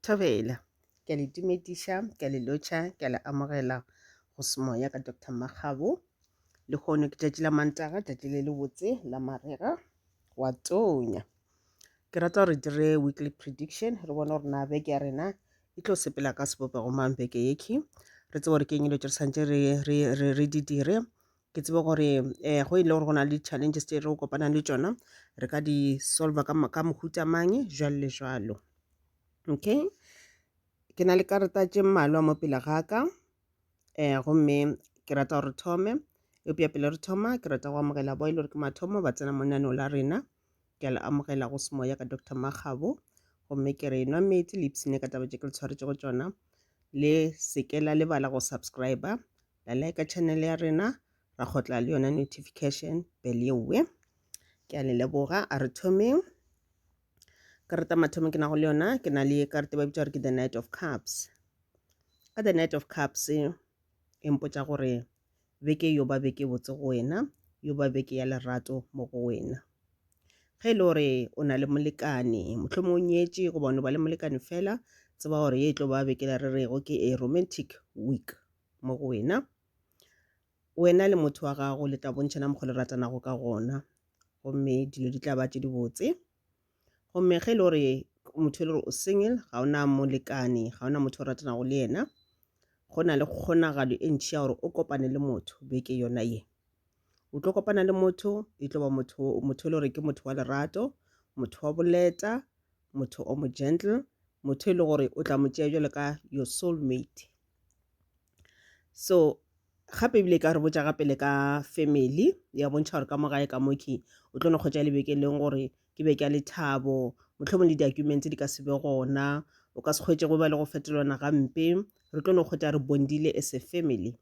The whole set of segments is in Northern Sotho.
Thobela, ke a le dumediša, ke a le lotšha, ke a le amogela go semoya ka Doctor Mmakgabo. Lehono ke tšatši la Mantaga, tšatši le lebotse la marega wa tonya. Ke rata gore dire weekly prediction, re bone gore na beke ya rena e tlo sepela ka sebopego mang beke yekhi. Re tsebe gore ke eng dilo tše re santše re, re, re, re di dire. Ke tsebe gore um go e le gore go na le di-challenges tše re kopanang le tšona, re ka di solva ka, ka mohuta mang, jwalo le jwalo. Okay, ke na le karata tše mmalwa mo pele ga ka, um gomme ke rata gore re thome. Eupša pele re thoma, ke rata go amogela bao e le gore ke mathomo ba tsena mo lenaneo la rena. Ke a le amogela go Semoya ka Doctor Makgabo. Gomme ke re nwa meetse le ipshine ka taba tše ke le tshwaretšego tšona. Le seke la lebala go subscriber, la like channel ya rena, ra kgotla le yona notification bell yeowe. Ke a le leboga, a re thomeng. Karata mathomo ke nago le yona, ke na le karata ba bitša gore ke the Knight of Cups. Ka the Knight of Cups e mpotša gore beke yo ba beke botse go wena, yo ba beke ya lerato mo go wena. Ge e le gore o na le molekane, mohlomongwe o nyetše goba o no ba le molekane fela, tseba gore ye e tlo ba beke la re rego ke a romantic week mo go wena. Wena le motho wa gago le tla bontšhana mokgwa le ratanago ka gona, gomme dilo di tla ba tše dibotse. Gomme ge e le gore motho e le gore o single, ga o na molekane, ga o na motho o ratanago le yena, go na le kgonagalo e ntši ya gore o kopane le motho beke yona ye. O tlo kopana le motho, e tlo ba motho, motho e le gore ke motho wa lerato, motho wa boleta, motho o mo gentle, motho e le gore o tla mo tšea bjalo ka your soulmate. So gape ebile e ka re botša gape le ka family, ya bontšha gore ka mo gae ka mo ke o tlo no kgotša le beke e leng gore ke beke ya lethabo, mohlomong le di-arguments di ka se be gona, o ka se kgwetše go ba le go fetolana gampe, re tlo no kgwetša re bondile as a family.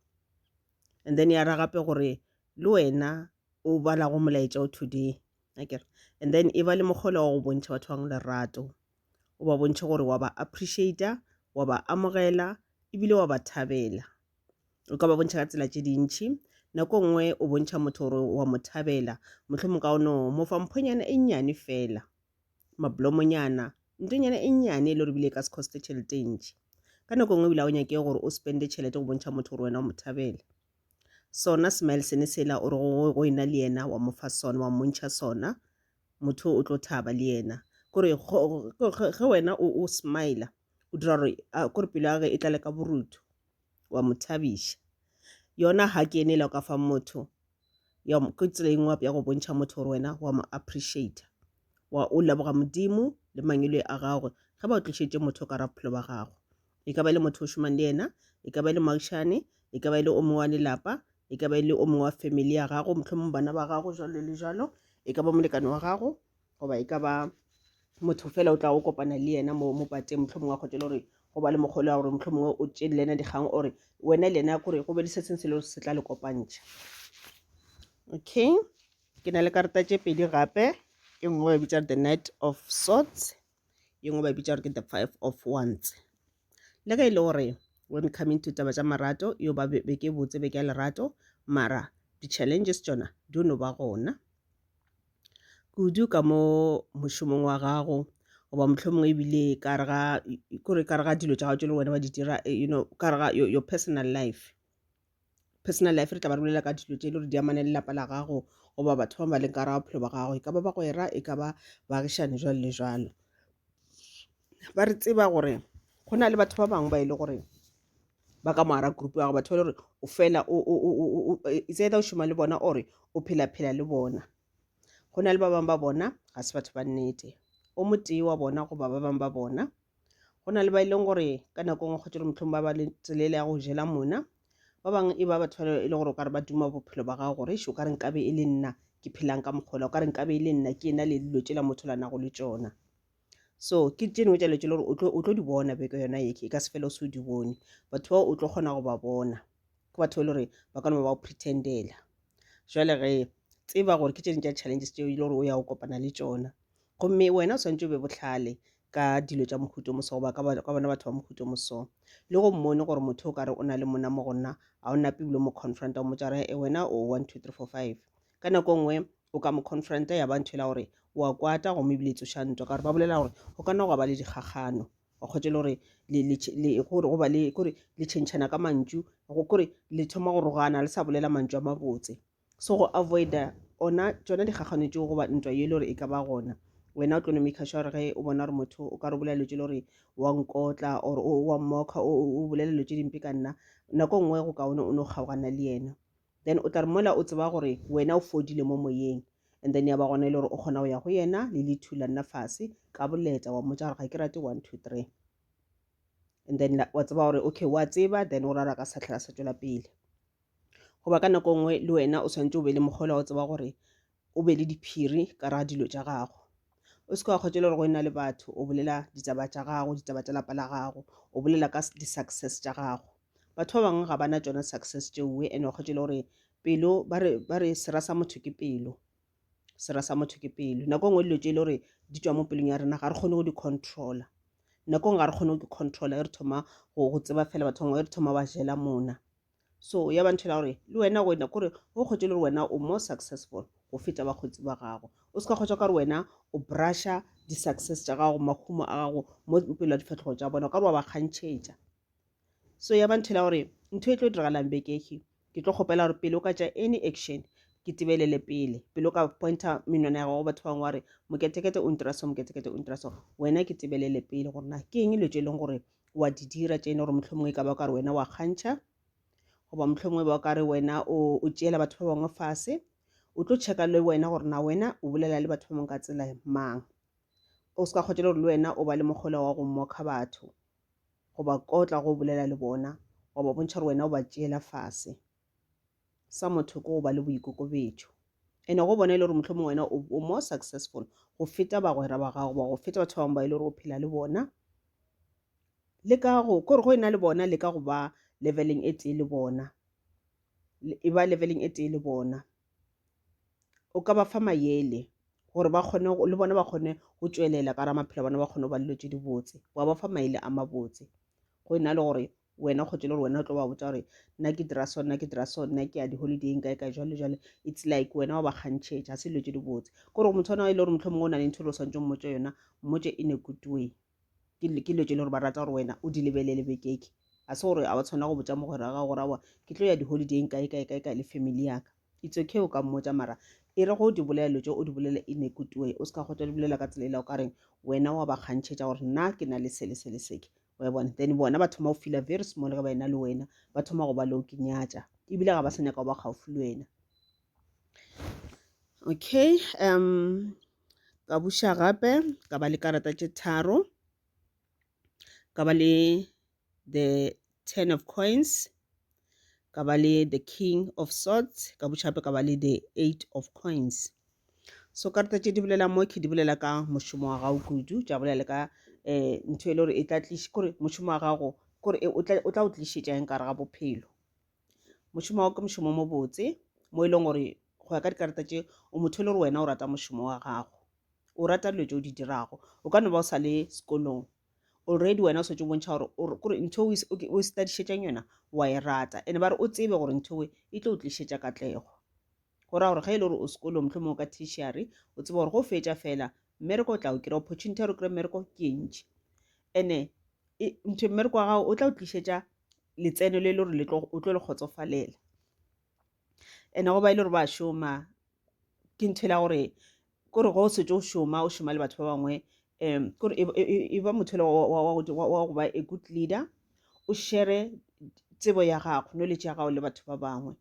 And then ya ra gape gore le wena o balago molaetša o today, akere, and then e ba le mokgwa wa go bontšha batho bangwe lerato. O ba bontšhe gore wa ba appreciate-a, wa ba amogela ebile wa ba thabela. O ka ba bontšha ka tsela tše dintši. Nako e nngwe o bontšha motho gore wa mo thabela, mohlomong ka o no mo fa mphonyana e nnyane fela, mablomonyana, ntonyana e nnyane e le gore ebile e ka se coste tšhelete e ntši. Ka nako e nngwe ebile ga o nyake gore o spende tšhelete go bontšha motho gore wena o mo thabela. Sona smile sene sela o re go ena le yena wa mo fa sona, wa mmontšha sona, motho o tlo thaba le yena. Kore ge wena o smile o dira gore kore pelo ya gage e tlale ka borutho, wa mo thabiša. Yona hug ene e la o ka fang motho ke tsela e nngwe ya go bontšha motho gore wena wa mo appreciate-a, wa o leboga Modimo le mangwele a gagwe ge ba o tlišetše motho ka gare ga bophelo ba gago. E ka ba e le motho o šomang le yena, e ka ba e le moagišane, e ka ba e le o mongwe wa lelapa, e ka ba e le o mongwe wa family ya gago, mohlomong bana ba gago jwalo le jwalo, e ka ba molekane wa gago goba e ka ba motho fela o tla o kopana le yena mo mo pateng, mohlomongwe wa kgotsa e le gore go ba le mokgwa wa gore mohlomongwe o tšee le yena dikgang ore wena le yena kore go be le se sengwe se le gore se tla le kopantšha. Okay, ke na le karata tše pedi gape, e nngwe ba e bitša the Knight of Swords, ye nngwe ba e bitša gore ke the Five of Wands. Le ge e le gore when coming to taba tša marato yo ba beke botse beke ya lerato, mara di-challenges tšona di no ba gona kudu ka mo mošomong wa gago, goba mohlomongwe ebile ka re ga kore ka re ga dilo tša gago tše le wena wa di dira, you know, ka re ga your personal life. Personal life re tla ba re bolela ka dilo tše e le gore di amana le lapa la gago goba batho ba ba leng ka gare ga bophelo ba gago, e ka ba bagwera, e ka ba baagišani, jwalo le jwalo. Ba re tseba gore go na le batho ba bangwe ba e le gore ba ka mo gara group ya gago, batho ba e le gore o fela it's either o šoma le bona or o phela-phela le bona. Go na le ba bangwe ba bona ga se batho ba nnete, o motee wa bona goba ba bangwe ba bona. Go na le ba e leng gore ka nako e nngwe kgotsa gore mohlomong ba ba le tsela e le ya go jela mona. Ba bangwe e ba batho ba e le gore o ka re ba duma bophelo ba gago gore eish o ka re nkabe e le nna ke phelang ka mokgwa o ka re nkabe e le nna ke ena le dilo tšela motho la nago le tšona. So ke tše dingwe tša dilo tše le gore o tlo di bona beke yona ye e ka se fele o se o di bone. Batho bao o tlo kgona go ba bona, ke batho ba e le gore ba ka no ba ba go pretend-ela. Jwale ge tseba gore ke tše dingwe tša challenges tšeo e le gore o ya go kopana le tšona, gomme wena o swanetše o be bohlale ka dilo tša mohuta o moso goba ka bona batho ba mohuta o moso. Le go mmone gore motho o ka re o na le mona mo go nna, ga o nape ebile o mo confronta o mmotša gore e wena o 1 2 3 4 5. Ka nako e nngwe o ka mo confronta ya ba ntho e la gore o a kwata gomme ebile e tsoša ntwa, ka gore ba bolela gore go ka nna gwa ba le dikgakgano. Wa kgotša e le gore le gore go ba le kore le tšhentšhana ka mantšu go kore le thoma go rogana le sa bolela mantšu a mabotse. So go avoida ona tšona dikgakgano tšeo goba ntwa ye e le gore e ka ba gona, wena o tlo no maker sure gore ge o bona gore motho o ka re o bolela dilo tše e le gore wa nkotla or wa mmokga o bolela dilo tše dimpe ka nna, nako e nngwe go kaone o no kgaogana le yena. Then o tla re mola o tseba gore wena o fodile mo moyeng and then ya ba gona e le gore o kgona go ya go yena le le thula nna fase ka boleta wa mmotša gore ga ke rate 1 2 3 and then wa tseba gore okay wa tseba then o rara ka sa tlhela sa tšwela pele. Goba ka nako nngwe le wena o swanetše o be le mokgwa wa go tseba gore o be le diphiri ka ra dilo tša gago. O se ke wa kgotša le gore go ena le batho o bolela ditaba tša gago, ditaba tša lapa la gago, o bolela ka di-success tša gago. Batho ba bangwe ga ba na tšona success tšeoe and wa kgotša le gore pelo ba re ba re sera sa motho ke pelo. Sera sa motho ke pelo. Nako e nngwe dilo tše e le gore di tšwa mo pelong ya rena ga re kgone go di controller. Nako e nngwe ga re kgone go di controller e re thoma go tseba fela batho ba bangwe e re thoma ba jela mona. So ya ba ntho ya gore le wena wena kore o kgotse le gore wena o more successful go feta bakgotsi ba gago. O se ka kgotsa ka gore wena o brusha di-success tša gago, mahumo a gago mo pele ga difahlego tša bona, o ka re wa ba kgantšhetša. So ya ba ntho ya gore ntho e tlo diragalang beke e, ke tlo kgopela gore pele o ka tša any action ke tebelele pele, pele o ka pointa menwana ya gago batho ba bangwe wa re moketekete o ntira so, moketekete o ntira so, wena ke tebelele pele gore na ke eng dilo tše e leng gore wa di dira tše e leng gore mohlomongwe e ka ba o ka re wena wa kgantšha goba mohlomongwe ba o ka re wena o tšeela batho ba bangwe fase. O tlo checka le wena gore na wena o bolela le batho ba bangwe ka tsela mang. O se ka kgotša le gore le wena o ba le mokgola wa go mokga batho goba kotla go bolela le bona wa ba bontšha gore wena o ba tšeela fase. Sa motho ke go ba le boikokobetšo. And go bona e le gore mohlomongwe wena o more successful go feta bagwera ba gago goba go feta batho ba bangwe ba e le gore o phela le bona. Le ka go kore go ena le bona le ka go ba leveleng e tee le bona. E ba leveleng e tee le bona. O ka ba fa maele gore ba kgone le bona ba kgone go tšwelela ka gare ga maphelo a bona ba kgone go ba le dilo tše dibotse. Wa ba fa maele a mabotse go ena le gore wena kgotse le gore wena o tlo ba botsa gore nna ke dira so, nna ke dira so, nna ke ya di-holiday-eng kae kae jwalo jwalo. It's like wena wa ba kgantšhetša, ga se dilo tše dibotse. Kore motho ona e le gore mohlomongwe o na le ntho e le o swanetše o mmotše yona, mmotše in a good way. Ke dilo tše e le gore ba rata gore wena o di lebelele bekeke. Ga se gore ga wa tshwanela go botša mogwera wa gago gore aowa ke tlo ya di-holiday-eng kae kae kae kae le family ya ka. It's okay o ka mmotša mara e re go di bolela dilo tše o di bolele in a good way. O se ka kgotsa di bolela ka tsela e la o ka reng wena wa ba kgantšhetša gore nna ke na le se le se le seke. Wa bona? Then bona ba thoma go feela very small ge ba ena le wena, ba thoma go ba le o ke nyatša ebile ga ba sa nyaka go ba kgaufi le wena. Okay, ka buša gape ka ba le karata tše tharo, ka ba le the ten of coins, ka ba le the king of swords, ka buša gape ka ba le the eight of coins. So karata tše di bolela mo ke di bolela ka mošomo wa gago kudu, tša bolela le ka um ntho e le gore e tla tliša kore mošomo wa gago kore o tla o tla o tlišetša eng ka gare ga bophelo. Mošomo wa gago ke mošomo o mobotse mo e leng gore go ya ka dikarata tše o motho e le gore wena o rata mošomo wa gago, o rata dilo tše o di dirago. O ka no ba o sa le sekolong already wena o setse o bontšha gore kore ntho o studišetšang yona wa e rata and ba re o tsebe gore ntho e tlo o tlišetša katlego. Go ra gore ge e le gore o sekolong mohlomongwe ka tertiary o tsebe gore go fetša fela mmereko o tla o kry-a, opportunity ya gore o kry-e mmereko ke e ntši. And-e ntho mmereko wa gago o tla o tlišetša letseno le e le gore o tlo le kgotsofalela. And-e go ba e le gore ba šoma ke ntho e la gore kore go setse o šoma o šoma le batho ba bangwe um kore e ba motho wa go ba a good leader, o share tsebo ya gago, knowledge ya gago le batho ba bangwe.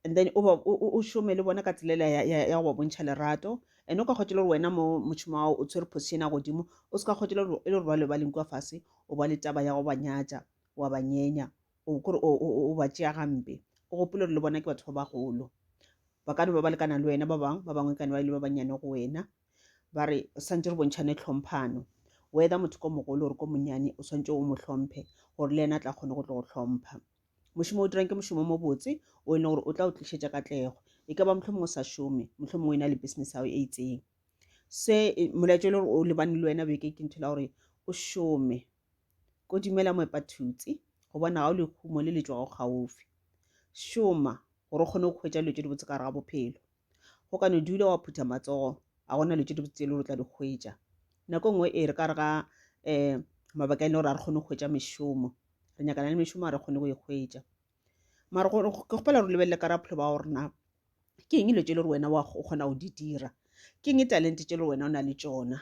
And then o ba o šome le bona ka tsela ya ya go ba bontšha lerato. And o ka kgotsa le gore wena mo mošomo wa gago o tshwere position ya godimo, o se ka kgotsa le gore e le gore ba le ba leng kua fase o ba le taba ya go ba nyatša, wa ba nyenya, o kore o ba tšea gampe. O gopole gore le bona ke batho ba bagolo, ba ka no ba ba lekana le wena ba bangwe, ba bangwe ka no ba e le ba bannyane go wena. Ba re santse re bontšhane tlhomphano, whether motho ko mogolo or ko monyane o swantse o mo hlomphe gore le yena a tla kgone go tlo go hlompha. Mošomo o dirang ke mošomo o mobotse o e leng gore o tla o tlišetša katlego. E ka ba mohlomongwe o sa šome, mohlomongwe o na le business ya gago e itseng. Se molaetša e le gore o lebane le wena beke ke ntho la gore o šome. Ko dumela moepathutse go bona ga o lehumo le le tšwago kgaufi. Šoma gore o kgone go hwetša dilo tše dibotse ka gare ga bophelo. Go ka no dula wa phutha matsogo, ga gona dilo tše dibotse tše e le gore o tla di hwetša. Nako e nngwe e re ka re ga um mabaka e le gore a re kgone go hwetša mešomo re nyakana le mešomo a re kgone go e hwetša mara ke kgopela gore lebelele ka raphelo ba gore na ke eng dilo tše le gore wena wa o kgona go di dira ke eng talente tše le gore wena o na le tšona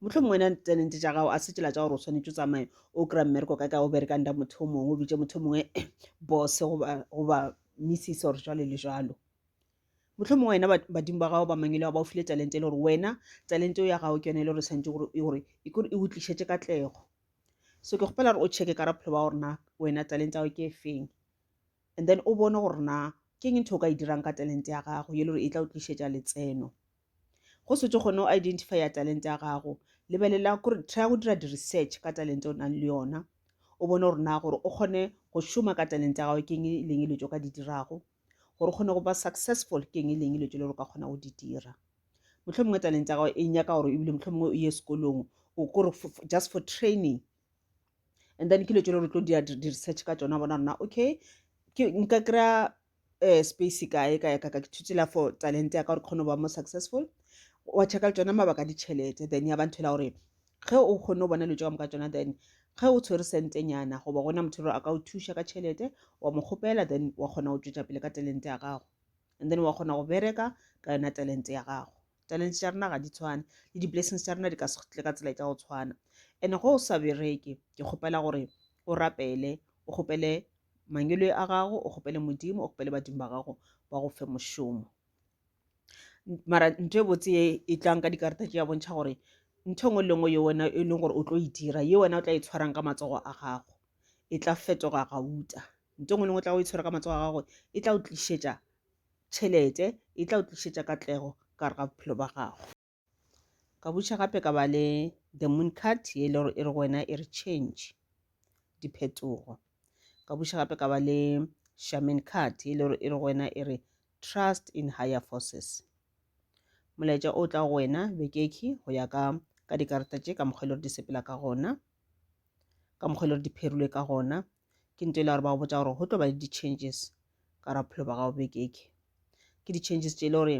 mohlomongwe wena talente tša gago a se tsela tša gore o swanetše o tsamaye o kry-a mmereko ka ka o berekang da motho o mongwe o bitše motho o mongwe boss goba missus or jwalo le jwalo mohlomongwe wena badimo ba gago ba mangwele ba o file talente e le gore wena talente ya gago ke yone e le gore swanetše gore e kore e o tlišetše katlego so ke kgopela gore o checke ka raphelo ba gore na wena talente ya gago ke e feng and then o bone gore na ke eng ntho o ka e dirang ka talente ya gago ye le gore e tla o tlišetša letseno go setse kgone o identifya talente ya gago lebelela kore try go dira di-research ka talente o nang le yona o bone gore na gore o kgone go šoma ka talente ya gago ke eng e leng dilo tse o ka di dirago gore o kgone go ba successful ke eng e leng dilo tse le gore o ka kgona go di dira mohlomongwe talente ya gago e nyaka gore ebile mohlomongwe o ye sekolong o kore just for training and then ke dilo tse le gore tlo dira di-research ka tsona bona rona okay ke nka kry-a um space kae ka ka ka ke thutela for talente ya ka gore ke kgone go ba mo successful wa checka le tsona mabaka a ditšhelete then ya ba ntho e la gore ge o kgone go bona dilo tše ka moka tsona then ge o tshwere sentenyana goba gona motho gore a ka o thuša ka tšhelete wa mo kgopela then wa kgona go tšwetša pele ka talente ya gago and then wa kgona go bereka ka yona talente ya gago talente tša rena ga di tshwane le di-blessings tša rena di ka se tle ka tsela tša go tshwana and go o sa bereke ke kgopela gore o rapele o kgopele mangelo a gago o kgopele modimo o kgopele badimo ba gago ba go fe mošomo mara ntho e botse e e tlang ka dikarata tše ya bontšha gore ntho e nngwe le nngwe ye wena e leng gore o tlo e dira ye wena o tla e tshwarang ka matsogo a gago e tla fetoga gauta ntho e nngwe le nngwe o tla o e tshwara ka matsogo a gago e tla o tlišetša tšhelete e tla o tlišetša katlego ka gare ga bophelo ba gago ka buša gape ka ba le the moon card ye e le gore e re go wena e re change diphetogo ka buša gape ka ba le shaman card ye e le gore e re go wena e re trust in higher forces molaetša o tla go wena bekekhi go ya ka ka dikarata tše ka mokgwa e le gore di sepela ka gona ka mokgwa e le gore di pherilwe ka gona ke ntho e le gore ba go botša gore go tlo ba le di-changes ka ra bophelo ba gago bekeke ke di-changes tše e le gore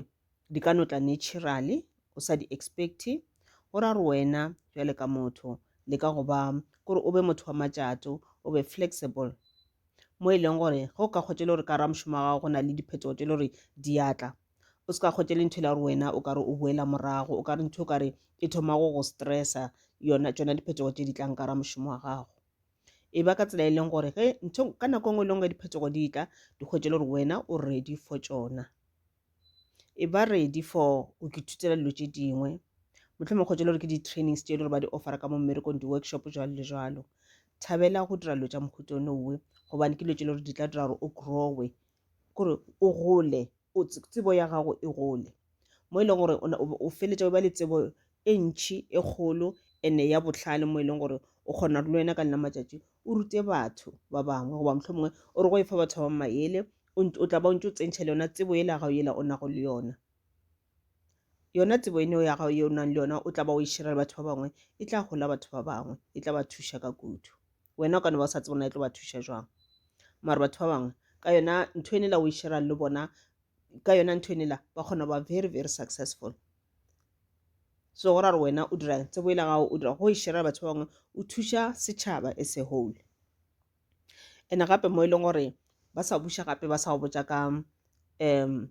di ka no tla naturally o sa di expecte go ra gore wena bjale ka motho le ka go ba kore o be motho wa matšato o be flexible mo e leng gore ge o ka kgwetše le gore ka ra mošomo wa gago go na le diphetogo tše le gore di atla o se ka kgwetše le ntho e la gore wena o ka re o boela morago o ka re ntho o ka re e thoma go go stressa yona tšona diphetogo tše di tlang ka ra mošomo wa gago e ba ka tsela e leng gore ge ntho ka nako e nngwe le nngwe diphetogo di tla di kgwetše le gore wena o ready for tšona e ba ready for go ithutela dilo tše dingwe mohlomongwe kgwetše le gore ke di-trainings tše e le gore ba di offera ka mo mmerekong di-workshop jwalo le jwalo thabela go dira dilo tša mohuta onowe gobane ke dilo tše le gore di tla dira gore o growe kore o gole tsebo ya gago e gole mo e leng gore o feletša o ba le tsebo e ntšhi e kgolo ene ya bohlale mo e leng gore o kgona le wena ka lena matšatši o rute batho ba bangwe goba mohlomongwe o re go e fa batho ba maele o tla ba o ntse o tsentšha le yona tsebo yela ya gago yela o nago le yona yona tsebo eno ya gago ye o nang le yona o tla ba o e shera le batho ba bangwe e tla hola batho ba bangwe e tla ba thuša ka kudu wena o ka no ba o sa tsebe na e tlo ba thuša jwang mara batho ba bangwe ka yona ntho ene la o e sherang le bona ka yona ntho ene la ba kgona ba very very successful so go ra gore wena o dira tsebo e la gago o dira go e shera batho ba bangwe o thuša setšhaba as a whole and gape mo e leng gore ba sa buša gape ba sa go botša ka um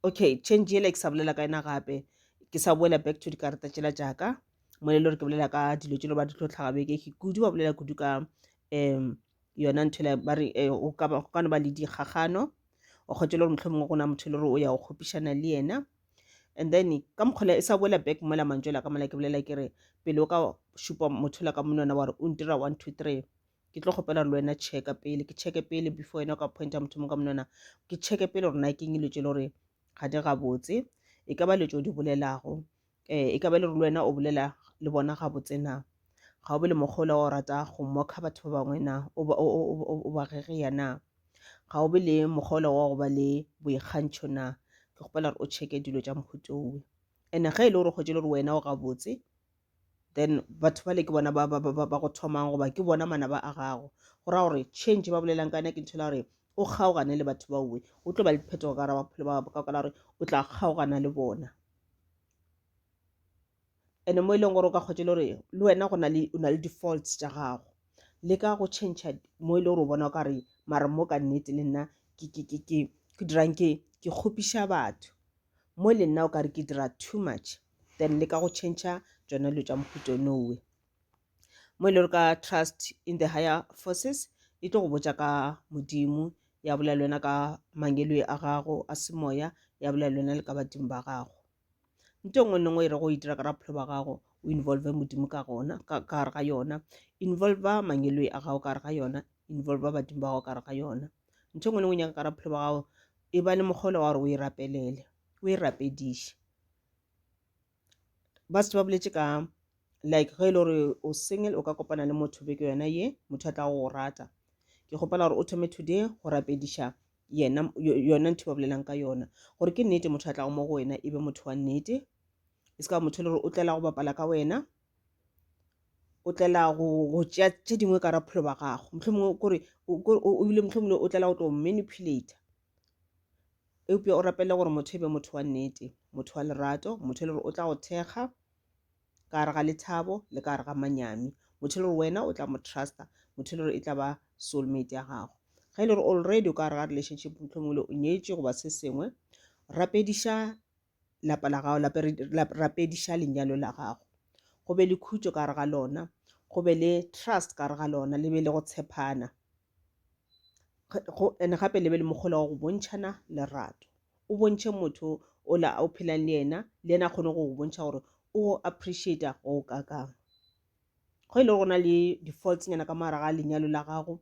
okay change yela ke sa bolela ka yena gape ke sa boela back to dikarata tšela jaaka mo e le gore ke bolela ka dilo tšelo ba di tlo tlhaga beke ke kudu ba bolela kudu ka um yona ntho ela ba re eh, go ka no ba le dikgagano o kgotse le gore mohlomongwe go na motho e le gore o ya go kgopišana le yena and then ka mokgola e sa boela back mola mantšu la ka mola ke bolela ke re pele o ka šupa motho la ka monwana wa re o ntira one two three ke tlo kgopela le wena checka pele ke checke pele before wena o ka pointa motho mongwe ka monwana ke checke pele gore na ke eng dilo tše le gore ga di gabotse e ka ba le tšo di bolelago um e ka ba le gore le wena o bolela le bona gabotse na ga o be le mokgwa ola wa go rata go mokga batho ba bangwe na o ba gegeya na ga o be le mokgwa ola wa go ba le boikgantšho na ke kgopela gore o checke dilo tša mohuta owe and ge e le gore o kgwetše le gore wena o gabotse then batho bale ke bona ba, ba, ba, ba go thomang goba ke bona manaba a gago go ra gore change ba bolelang ka yona ke ntho la gore o kgaogane le batho baowe o tlo ba le diphetogo ka gara bophelo ba gago ka la gore o tla kgaogana le bona. And-e mo e leng gore o ka kgotsa e le gore le wena go na le o na le di-faults tša gago, leka go change mo e le gore o bona o ka re mara mo ka nnete le nna ke dirang ke ke kgopiša batho, mo le nna o ka re ke dira too much, then leka go change tšona dilo tša mohuta onowe. Mo e le gore ka trust in the higher forces e tlo go botša ka Modimo, ya bolela le wena ka mangeloi a gago a semoya, ya bolela le wena le ka badimo ba gago. Ntho e nngwe le nngwe e re go e dira ka bophelo ba gago o involve Modimo ka gona ka gare ga yona, involve mangeloi a gago ka gare ga yona, involve badimo ba gago ka gare ga yona. Ntho e nngwe le nngwe o nyaka ka bophelo ba gago e ba le mokgwa wa gore o e rapelele, o e rapediše. Ba se ba boletše ka like ge e le gore o single o ka kopana le motho beke yona ye motho a tla go rata. Ke kgopela gore o thome today go rapediša yena yona ntho ba bolelang ka yona gore ke nnete motho a tlago mo go wena e be motho wa nnete e se ka motho e le gore o tlela go bapala ka wena o tlela go tšea tše dingwe ka raphelo ba gago mohlomongwe kore ebile mohlomongwe o tlela go tlo manipulate eupša o rapele gore motho e be motho wa nnete motho wa lerato motho e le gore o tla go thekga ka gare ga lethabo le ka gare ga manyami. Motho e le gore wena o tla mo trusta, motho e le gore e tla ba soulmate ya gago. Ge e le gore already o ka gare ga relationship mohlomongwe o nyetše goba se sengwe, rapediša lapa la gago, rapediša lenyalo la gago. Go be le khutšo ka gare ga lona, go be le trust ka gare ga lona, le be le go tshepana. And gape le be le mokgwa wa go bontšhana lerato. O bontšhe motho ola o phelang le yena, le yena a kgone go go bontšha gore o go appreciate go kakang. Ge e le gore go na le di-faults nyana ka mogare ga lenyalo la gago,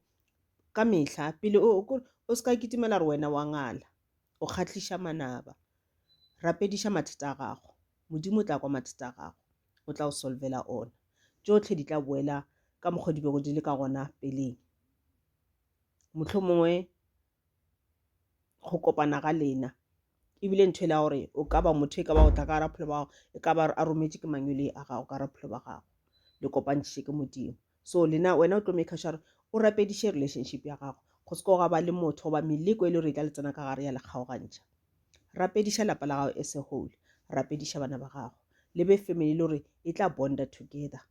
ka mehla pele o se ka kitimela gore wena wa ngala, o kgahliša manaba. Rapediša mathata a gago, Modimo o tla kwa mathata a gago, o tla o solvela ona. Tšohle di tla boela ka mokgwa di bego di le ka gona peleng. Mohlomongwe go kopana ga lena ebile ntho e le ya gore o ka ba motho e ka ba go tla ka gare ga bophelo ba gago e ka ba a rometše ke mangwele a gago ka gare ga bophelo ba gago le kopantšhitše ke Modimo. So lena wena o tlo maker sure gore o rapediše relationship ya gago go se ke gwa ba le motho goba meleko e le gore e tla le tsena ka gare ya le kgaogantšha. Rapediša lapa la gago as a whole, rapediša bana ba gago le be family e le gore e tla bonda together.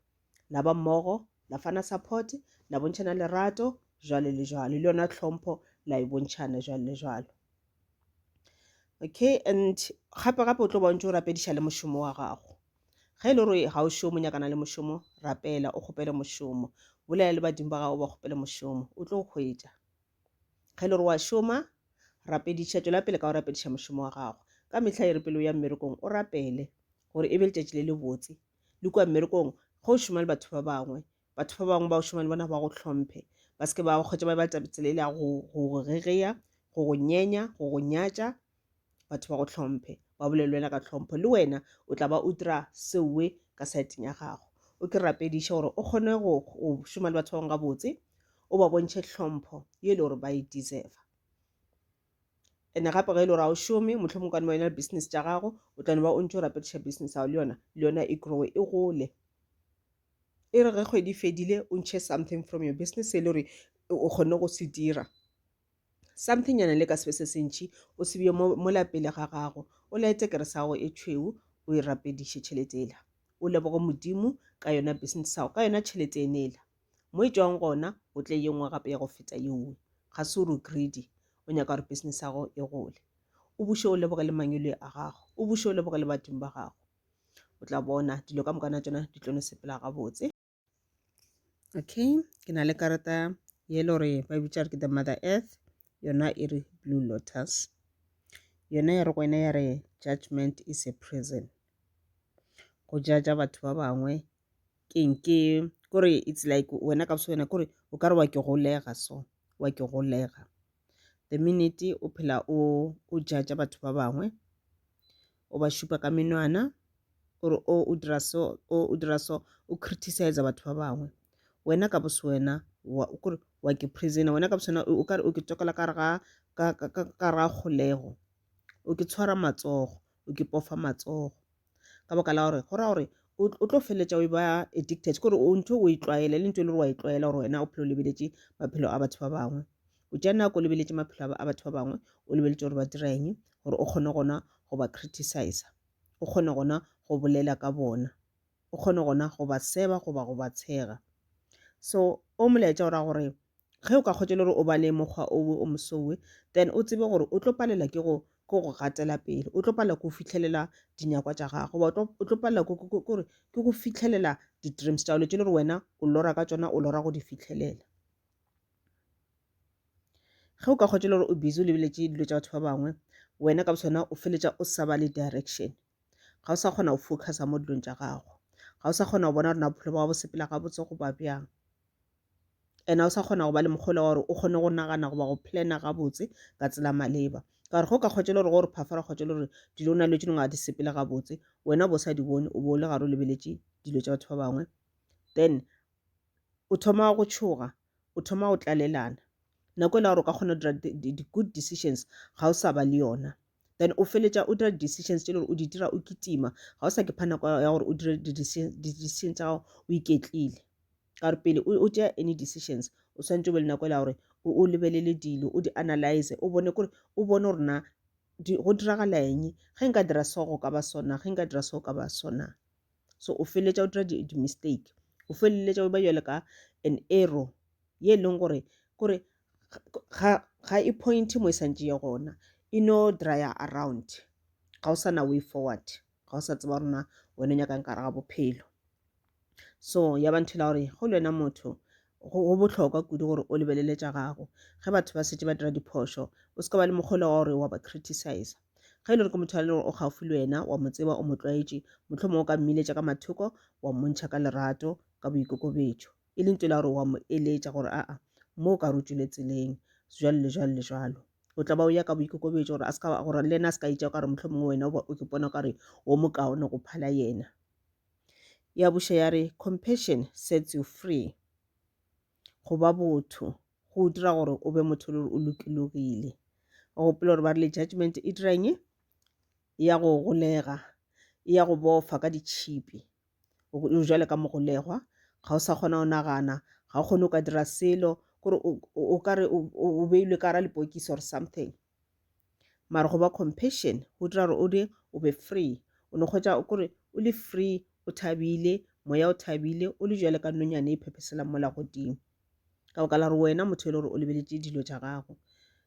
la ba mmogo, la fana support, la bontšhana lerato, jwalo le jwalo. Le yona tlhompho la e bontšhana jwalo le jwalo. Okay, and gape gape o tlo ba o ntse o rapediša le mošomo wa gago. Ge e le gore ga o šome o nyakana le mošomo, rapela o kgopele mošomo. Bolela le badimo ba gago o ba kgopele mošomo, o tlo hwetša. Ge e le gore wa šoma, rapediša, tšwela pele ka go rapediša mošomo wa gago. Ka mehla e re pele o ya mmerekong o rapele gore e be letšatši le lebotse. Le kua mmerekong ge o šoma le batho ba bangwe, batho ba bangwe ba o šoma le bona ba go hlomphe, ba se ke ba kgotsa ba ba tsela e le ya go go gegea, go go nyenya, go go nyatša. Batho ba go hlomphe, ba bolele le wena ka tlhompho, le wena o tla ba o dira seowe ka saeteng ya gago. O ke rapediše gore o kgone go šoma le batho ba bangwe gabotse, o ba bontšhe tlhompho ye e le gore ba e deserve. Ene gape ge e le gore ga o šome, mohlomongwe ka no ba o na le business tša gago, o tla no ba o ntše o rapediša business ya gago le yona, le yona e growe, e gole. E re ge kgwedi e fedile o ntšhe something from your business e le gore o kgonne go se dira. Something nyana le ka se be se sentši, o se beye mola pele ga gago, o laete kerese ya gago e tšhweu, o e rapediše tšhelete ela. O leboge Modimo ka yona business ya gago, ka yona tšhelete ene ela. Mo e tšwang gona, go tle ye nngwe gape ya go feta yeowe. Ga se gore o greedy, o nyaka gore business ya gago e gole. O buše o leboge le mangwele a gago, o buše o leboge le badimo ba gago. O tla bona dilo ka moka tšona di tlo no sepela gabotse. Okay, ke na le karata ye le gore ba bitša gore ke the mother earth, yona e re blue lotus. Yona ya re go wena ya re judgment is a prison. Go judge batho ba bangwe keng ke kore it's like wena ka wena kore o ka re wa ke golega so wa ke golega. The minute o phela o o judge batho ba bangwe o ba šupa ka menwana o re o o dira so o o dira so o criticize batho ba bangwe wena ka bose wena wa kore wa ke prisoner wena ka bose wena o kare o ke tokela ka gare ga ka ka ka ga kgolego o ke tshwara matsogo o ke pofa matsogo ka baka la gore go ra gore o tlo feleletša o e ba addicted kore o ntho o e tlwaele le ntho e le gore wa e tlwaela gore wena o phelo o lebeletše maphelo a batho ba bangwe o tšea nako o lebeletše maphelo a batho ba bangwe o lebeletše gore ba dira eng gore o kgone gona go ba criticize o kgone gona go bolela ka bona. O kgone gona go ba seba goba go ba tshega. So o molaetša o ra gore ge o ka kgotša le gore o ba le mokgwa owe o mosowe then o tsebe gore o tlo palela ke go ke go gatela pele o tlo palela ke go fihlelela dinyakwa tša gago goba o tlo palela kore ke go fihlelela di-dreams tša gago tše le gore wena o lora ka tšona o lora go di fihlelela. Ge o ka kgotša le gore o busy o lebeletše dilo tša batho ba bangwe wena ka bosona o feletša o sa ba le direction ga o sa kgona go focusa mo dilong tša gago ga o sa kgona go bona gore na bophelo ba gago bo sepela gabotse goba bjang. And ga o sa kgona go ba le mokgwa wa gore o kgone go nagana goba go plana gabotse ka tsela maleba. Ka gore ge o ka kgotša le gore go re phafa ra kgotša le gore dilo o na le tše dingwe ga di sepele gabotse wena o bo o sa di bone o bo o le gare o lebeletše dilo tša batho ba bangwe then o thoma go tšhoga o thoma go tlalelana nako e la gore o ka kgona go dira di-good decisions ga o sa ba le yona then o feletša o dira di-decisions tše le gore o di dira o kitima ga o sa ke pha nako ya gore o dire di-decision tša gago o iketlile ka gore pele o tšea any decisions o swanetše o be le nako e la gore o lebelele dilo o di analyze o bone kore o bone gore na go diragala eng ge nka dira so go ka ba sona ge nka dira so go ka ba sona. So o feleletša o dira di-mistake o feleletša o ba bjalo ka an arrow ye e leng gore kore ga ga e point mo e santše ye gona e no drya around ga o sa na way forward ga o sa tseba gore na wena o nyakang ka gare ga bophelo. So ya ba ntho e la gore go le wena motho go bohlokwa kudu gore o lebelele tša gago ge batho ba šetše ba dira diphošo o se ka ba le mokgwa wa gore wa ba criticize. Ge e le gore ke motho a le gore o gaufi le wena wa mo tseba o mo tlwaetše mohlomongwe o ka mmiletša ka mathoko wa mmontšha ka lerato ka boikokobetšo e le ntho e la gore wa mo eletša gore aa mo o ka re o tšwele tseleng jwalo le jwalo le jwalo. O tla ba o ya ka boikokobetšo gore a se ka gore le yena a se ka itša o ka re mohlomongwe wena o ke bona o ka re o mokaone go phala yena. Ya buša ya re, Compassion sets you free. Go ba botho go o dira gore o be motho le gore o lokologile. O gopola gore ba rile judgment e dira eng? E ya go golega, e ya go bofa ka ditšhipi. O jwale ka mogolegwa, ga o sa kgona go nagana, ga o kgone go ka dira selo, kore o ka re o beilwe ka gara lepokisi or something. Mara go ba compassion go dira gore o di o be free o no kgotsa kore o le free o thabile moya o thabile o le jwale ka nonyane e phepheselang mola godimo ka baka la gore wena motho e le gore o lebeletše dilo tša gago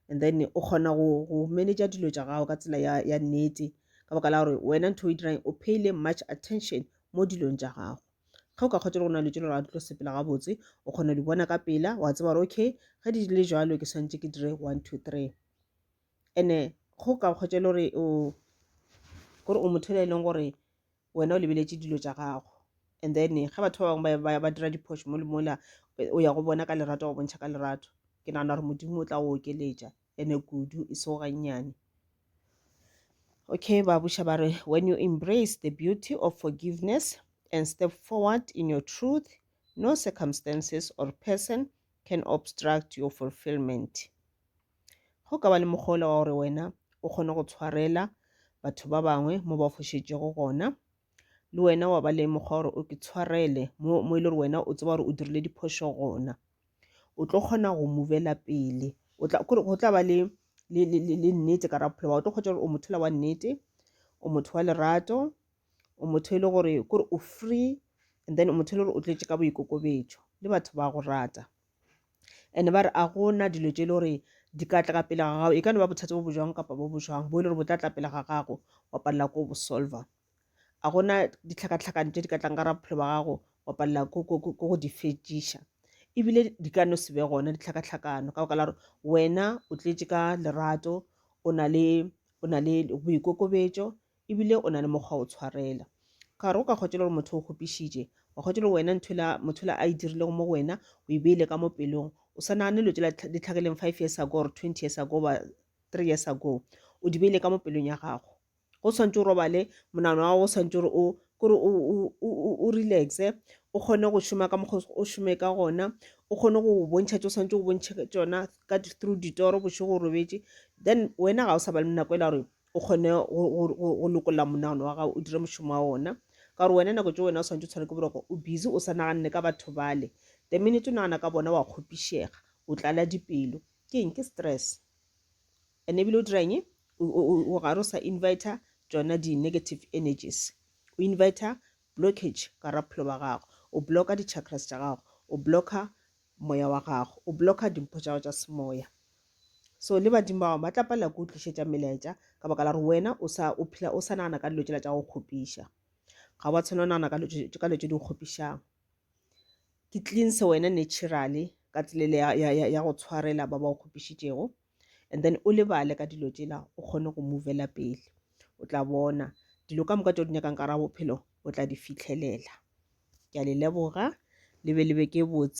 and then o kgona go go manager dilo tša gago ka tsela ya ya nnete ka baka la gore wena ntho o e dirang o payile much attention mo dilong tša gago. Ge o ka kgotsa le go na le tšelo ga di tlo sepela gabotse o kgona di bona ka pela wa tseba gore okay ge di le jwalo ke swanetše ke dire 1 2 3 ene go ka kgotsa le gore o gore o motho e leng gore wena o lebeletše dilo tša gago and then ge batho ba bangwe ba dira diphošo mo le mola o ya go bona ka lerato go bontšha ka lerato ke nagana gore modimo o tla go okeletša ene kudu e sego gannyane. Okay, ba buša ba re when you embrace the beauty of forgiveness and step forward in your truth, no circumstances or person can obstruct your fulfillment. Go ka ba le mokgwa wa gore wena o kgone go tshwarela batho ba bangwe mo ba fošetšego gona le wena wa ba le mokgwa gore o ke tshwarele mo mo e le gore wena o tseba gore o dirile diphošo gona o tlo kgona go movela pele o tla kore go tla ba le le le le nnete ka bophelo ba o tlo kgotsa gore o motho la wa nnete o motho wa lerato o motho e le gore kore o free and then o motho e le gore o tletše ka boikokobetšo le batho ba go rata and ba re a gona dilo tše e le gore di ka tla ka pele ga gago e ka no ba bothata bo bojang kapa bo bojang bo e le gore bo tla tla pele ga gago wa palela ko bo solver A go na ditlhakatlhakano tše di ka tlang ka ra bophelo ba gago wa palela ko go di fetšiša. Ebile di ka no se be gona ditlhakatlhakano ka baka la gore wena o tletše ka lerato, o na le o na le boikokobetšo ebile o na le mokgwa wa go tshwarela. Ka gore o ka kgotša le gore motho o kgopišitše, wa kgotša le gore wena ntho ela motho yola a e dirilego mo go wena o e beile ka mo pelong, o sa nagane dilo tšela di hlagileng 5 years ago or 20 years ago goba 3 years ago, o di beile ka mo pelong ya gago. Go swanetše o robale, monagano wa gago o swanetše gore o kore o relaxe, o kgone go šoma ka mokgwa o šome ka gona, o kgone go bontšha tše o swanetše go bontšhe tšona ka through ditoro bošego o robetše. Then wena ga o sa ba le nako e la gore o kgone go lokolla monagano wa gago o dire mošomo wa ona. Ka gore wena nako tše wena o swanetše o tshware ke boroko o busy o sa naganne ka batho bale. The minute o nagana ka bona wa kgopišega, o tlala dipelo. Ke eng? Ke stress. And ebile o dira eng? O gare o sa inviter tšona di-negative energies. O inviter blockage ka ra bophelo ba gago, o blocka di-chakras tša gago, o blocka moya wa gago, o blocka dimpho tša gago tša semoya. So le badimo ba gago ba tla palela ke go tlišetša melaetša ka baka la gore wena o sa o phela o sa nagana ka dilo tšela tša go kgopiša. Ga wa tshwanela go nagana ka dilo tše di go kgopišago. Ke cleanse wena naturally ka tsela ya, ya, ya, ya go tshwarela ba ba go kgopišitšego and then o lebale ka dilo tšela o kgone go movela pele. O tla bona dilo ka moka tšeo di nyakang ka ra bophelo o tla di fihlelela. Ke a le leboga, le be le beke e botse.